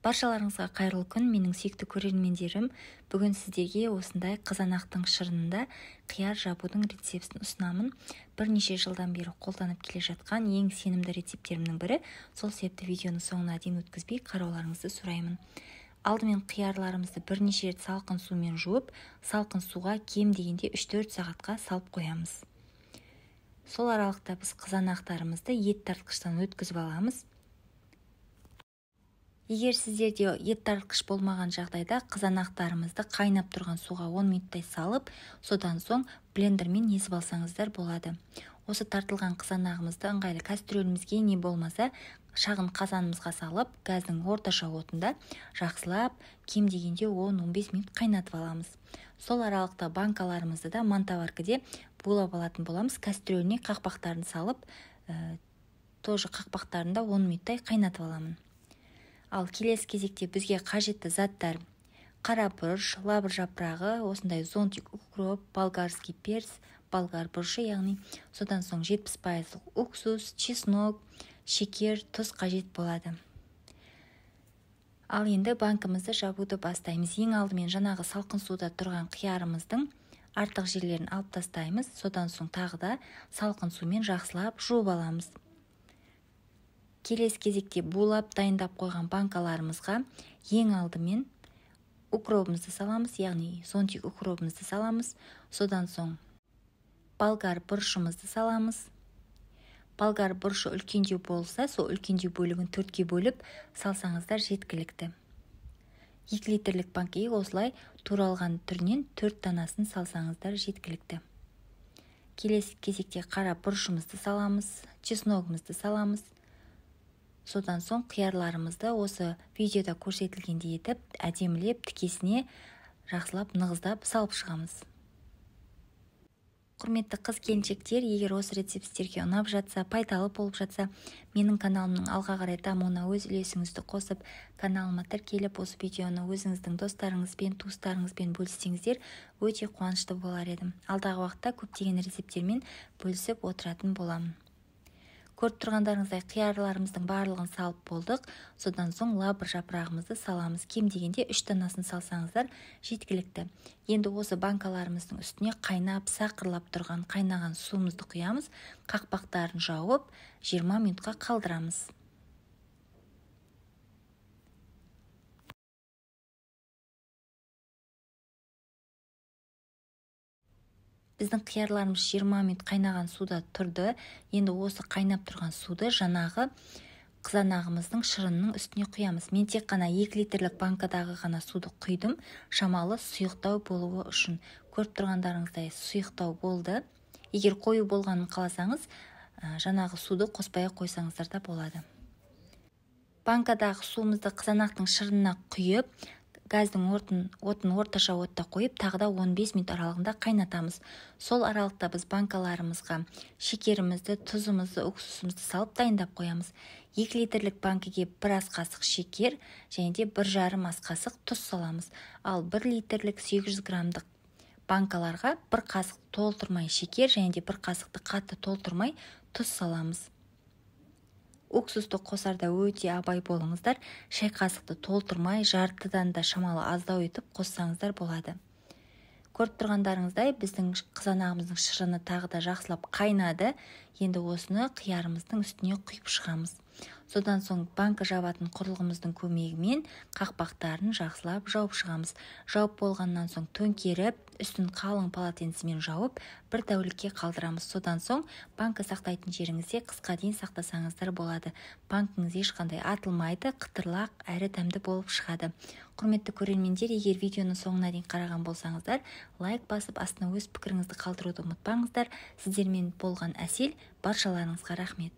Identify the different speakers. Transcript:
Speaker 1: Баршаларыңызға қайырлы күн, менің сүйікті көрермендерім. Бүгін сіздерге осындай қызанақтың шырынында қияр жабудың рецептін ұсынамын. Бірнеше жылдан бері қолданып келе жатқан ең сенімді рецепттерімнің бірі. Сол себепті видеоны соңына дейін өткізбей қарауларыңызды сұраймын. Алдымен қиярларымызды бірнеше рет салқын сумен жуып, салқын суға кем дегенде 3-4 сағатқа салып қоямыз. Сол аралықта біз қызанақтарымызды ет тартқыштан өткізіп аламыз. Егер сіздерде ет тартқыш болмаған жағдайда қызанақтарымызды қайнап тұрған суға 10 минуттай салып, содан соң блендермен езіп алсаңыздар болады. Осы тартылған қызанағымызды ыңғайлы кастрюлімізге не болмаса шағын қазанымызға салып, газдың орташа отында жақсылап кем дегенде 10-15 минут қайнатып аламыз. Сол аралықта банкаларымызды да мантоваркіде булап алатын боламыз. Кастрюліне қақпақтарын салып, тоже қақпақтарында 10 минуттай қайнатып аламын. Ал келесі кезекте бізге қажетті заттар: қара бұрыш, лавр жапырағы, осындай зонтик укроп, болгарский перец, болгар бұрышы, яғни содан соң 70% уксус, чеснок, шекер, тұз қажет болады. Ал енді банкімізді жабуды бастаймыз. Ең алдымен жаңағы салқын суда тұрған қиярымыздың артық жерлерін алып тастаймыз. Содан соң тағы да салқын сумен жақсылап жуып аламыз. Келесі кезекте булап дайындап қойған банкаларымызға ең алдымен укробымызды саламыз, яғни зонтик укробымызды саламыз. Содан соң болгар бұрышымызды саламыз. Болгар бұрышы үлкендеу болса, сол үлкендеу бөлігін 4-ке бөліп салсаңыздар жеткілікті. 2 литрлік банкіге осылай туралған түрінен 4 данасын салсаңыздар жеткілікті. Келесі кезекте қара бұрышымызды саламыз, чесногымызды саламыз. Содан соң қиярларымызды осы видеода көрсетілгендей етіп, әдемілеп тікесіне жақсылап нығыздап салып шығамыз. Құрметті қыз келіншектер, егер осы рецепт сіздерге ұнап жатса, пайдалы болып жатса, менің каналымның алға қарай дамуына өз үлесіңізді қосып, каналыма тіркеліп, осы видеоны өзіңіздің достарыңызбен, туыстарыңызбен бөліссеңіздер, өте қуанышты болар едім. Алдағы уақытта көптеген рецепттермен бөлісіп отыратын боламын. Көріп тұрғандарыңыздай қиярларымыздың барлығын салып болдық. Содан соң лавр жапырағымызды саламыз. Кем дегенде 3 данасын салсаңыздар жеткілікті. Енді осы банкаларымыздың үстіне қайнап, сақырлап тұрған қайнаған суымызды құямыз. Қақпақтарын жауып, 20 минутқа қалдырамыз. Біздің қиярларымыз 20 минут қайнаған суда тұрды. Енді осы қайнап тұрған суды жаңағы қызанағымыздың шырынның үстіне құямыз. Мен тек қана 2 литрлік банкадағы ғана суды құйдым, шамалы сұйықтау болуы үшін. Көріп тұрғандарыңыздай сұйықтау болды. Егер қою болғанын қаласаңыз, жаңағы суды қоспай қойсаңыздар да болады. Банкадағы суымызды қызанақтың шырынына құйып, газдың отын орташа отта қойып, тағы да 15 минут аралығында қайнатамыз. Сол аралықта біз банкаларымызға шекерімізді, тұзымызды, уксусымызды салып дайындап қоямыз. 2 литрлік банкіге 1 ас қасық шекер және де 1,5 ас қасық тұз саламыз. Ал 1 литрлік 800 граммдық банкаларға 1 қасық толтырмай шекер және де 1 қасықты қатты толтырмай тұз саламыз. Уксусты қосарда өте абай болыңыздар. Шай қасықты толтырмай, жартыдан да шамалы аздау етіп қоссаңыздар болады. Көріп тұрғандарыңыздай, біздің қызанағымыздың шырыны тағы да жақсылап қайнады. Енді осыны қиярымыздың үстіне құйып шығамыз. Содан соң банка жабатын құрылғымыздың көмегімен қақпақтарын жақсылап жауып шығамыз. Жауып болғаннан соң төңкеріп, үстін қалың полотенцемен жауып, бір тәулікке қалдырамыз. Содан соң банка сақтайтын жеріңізде қысқа дейін сақтасаңыздар болады. Банкіңіз ешқандай атылмайды, қытырлақ әрі дәмді болып шығады. Құрметті көрермендер, егер видеоның соңына дейін қараған болсаңыздар, лайк басып, астына өз пікіріңізді қалдыруды ұмытпаңыздар. Сіздермен болған Әсел, баршаларыңызға рахмет.